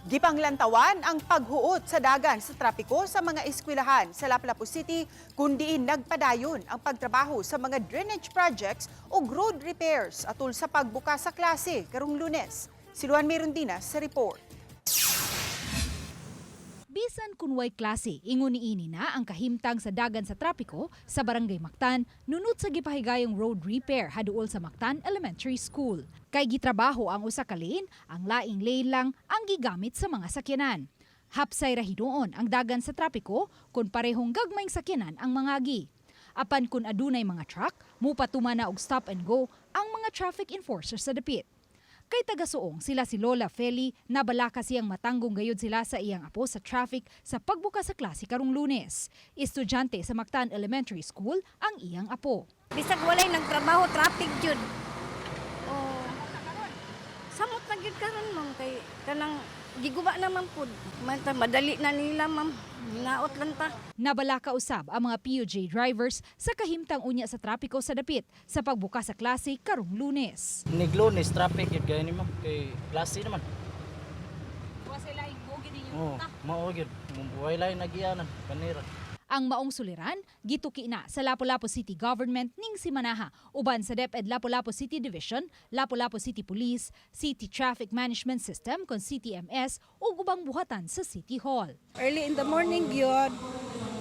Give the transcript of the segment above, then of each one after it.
Gipanglantawan ang paghuot sa dagan sa trapiko sa mga eskwelahan sa Lapu-Lapu City kung diin nagpadayon ang pagtrabaho sa mga drainage projects o road repairs atul sa pagbuka sa klase karong Lunes. Si Luan Mirundina sa report. Bisan kun way klase, ingon niini na ang kahimtang sa dagan sa trapiko sa Barangay Mactan nunot sa gipahigayong road repair haduol sa Mactan Elementary School. Kay gitrabaho ang usa ka lane, ang laing lane lang ang gigamit sa mga sakyanan. Hapsay ra hinuon ang dagan sa trapiko kung parehong gagmayng sakyanan ang mangagi. Apan kun adunay mga truck, mupatuma na og stop and go ang mga traffic enforcer sa dapit. Kay taga-Suong sila si Lola Feli, nabalaka siyang matanggong gayud sila sa iyang apo sa traffic sa pagbuka sa klase karong Lunes. Estudyante sa Mactan Elementary School ang iyang apo. Bisag walay nagtrabaho, traffic jud. Oh. Samot na gyud karon, ma'am, kay kanang giguba naman pud. Man ta madali na nila, ma'am. Hinaot lang ta. Nabalaka usab ang mga PUJ drivers sa kahimtang unya sa trapiko sa dapit sa pagbuka sa klase karong Lunes. Niglunes traffic gyud kay ni, ma'am, kay klase naman. Oh, mao gyud. Way lain nagianan kanira. Ang maong suliran, gituki na sa Lapu-Lapu City Government ning simanaha uban sa DepEd Lapu-Lapu City Division, Lapu-Lapu City Police, City Traffic Management System kon CTMS ug ubang buhatan sa City Hall. Early in the morning gyud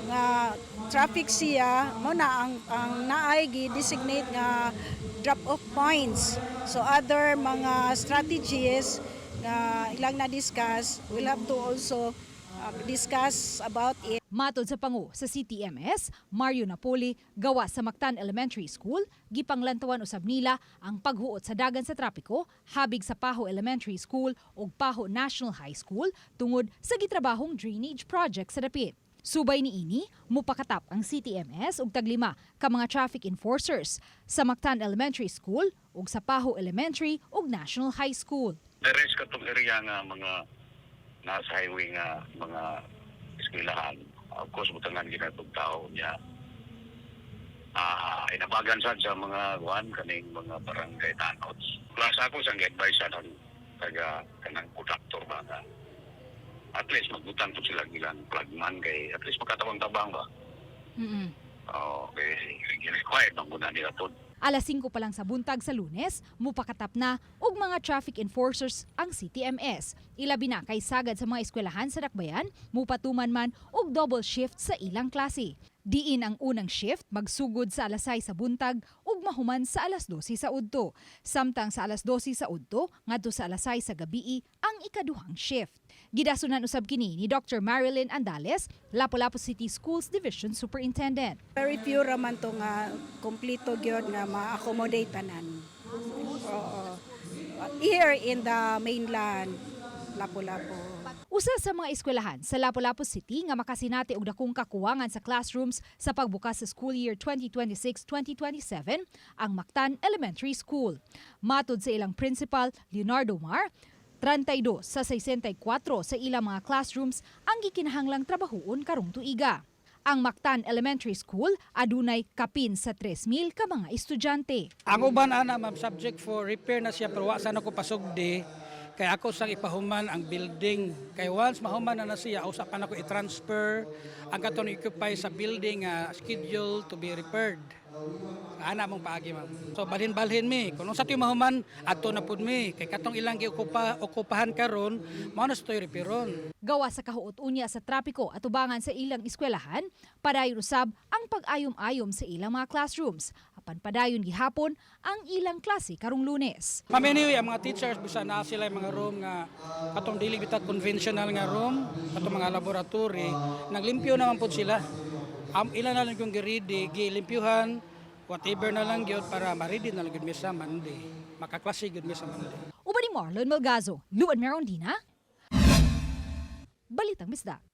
nga traffic siya mo na ang naay gi-designate nga drop off points. So other mga strategies nga ilang na-discuss, we'll have to also discuss about it. Matod sa pangu sa CTMS, Mario Napoli, gawa sa Mactan Elementary School, gipanglantawan usab nila ang paghuot sa dagan sa trapiko habig sa Pajo Elementary School ug Pajo National High School tungod sa gitrabahong drainage project sa dapit. Subay niini, mupakatap ang CTMS og taglima ka mga traffic enforcers sa Mactan Elementary School ug sa Pajo Elementary ug National High School. The rest katong area nga mga nasa highway nga mga eskwelahan, of course butangan ginatog tao niya, inabagan sad sa mga kuan kaning mga barangay tanods. Plus ako sang advice sa ng taga kanang contractor ba nga at least magbutang po sila ilang flagman kay at least makatabang-tabang ba. Oh, kay required bang muna nila to. Alas 5 pa lang sa buntag sa Lunes, mupakatap na og mga traffic enforcers ang CTMS. Ilabi na kay sagad sa mga eskwelahan sa Dakbayan, mupatuman man og double shift sa ilang klase. Diin ang unang shift magsugod sa alas 6 sa buntag ug mahuman sa alas 12 sa udto. Samtang sa alas 12 sa udto ngadto sa alas 6 sa gabii ang ikaduhang shift. Gidasunan usab kini ni Dr. Marilyn Andales, Lapu-Lapu City Schools Division Superintendent. Very few raman to nga kompleto gyud nga ma-accommodate tanan. Oo. Here in the mainland, Lapu-Lapu. Usa sa mga eskwelahan sa Lapu-Lapu City nga makasinati og dakong kakuwangan sa classrooms sa pagbukas sa school year 2026-2027 ang Mactan Elementary School. Matod sa ilang principal, Leonardo Mar, 32 sa 64 sa ilang mga classrooms ang gikinahanglang trabahuon karong tuiga. Ang Mactan Elementary School adunay kapin sa 3,000 ka mga estudyante. Ang uban ana, ma'am, subject for repair na siya pero wa sa nako pasugdi kay ako sang ipahuman ang building. Kay once mahuman na na siya, usa pa nako i-transfer ang katong occupy sa building nga schedule to be repaired. Ana mong paagi, ma'am. So balhin-balhin mi. Kung unsa to'y mahuman, adto na pud mi. Kay katong ilang giokupa okupahan karon, mao na sa to'y repairon. Gawa sa kahuot unya sa trapiko at ubangan sa ilang eskwelahan, padayon usab ang pag-ayom-ayom sa ilang mga classrooms. Apan padayon gihapon ang ilang klase karong Lunes. Ma'am, anyway, ang mga teachers, bisa na sila yung mga room nga katong dili bitaw conventional nga room, katong mga laboratory, naglimpyo naman po sila. Ilan na lang yung giready, gilimpyuhan, whatever na lang gyud para ma-ready na lang gyud mi sa Monday. Makaklase gyud mi sa Monday. Uban ni Marlon Malgazo, Luan Merondina, Balitang Bisdak.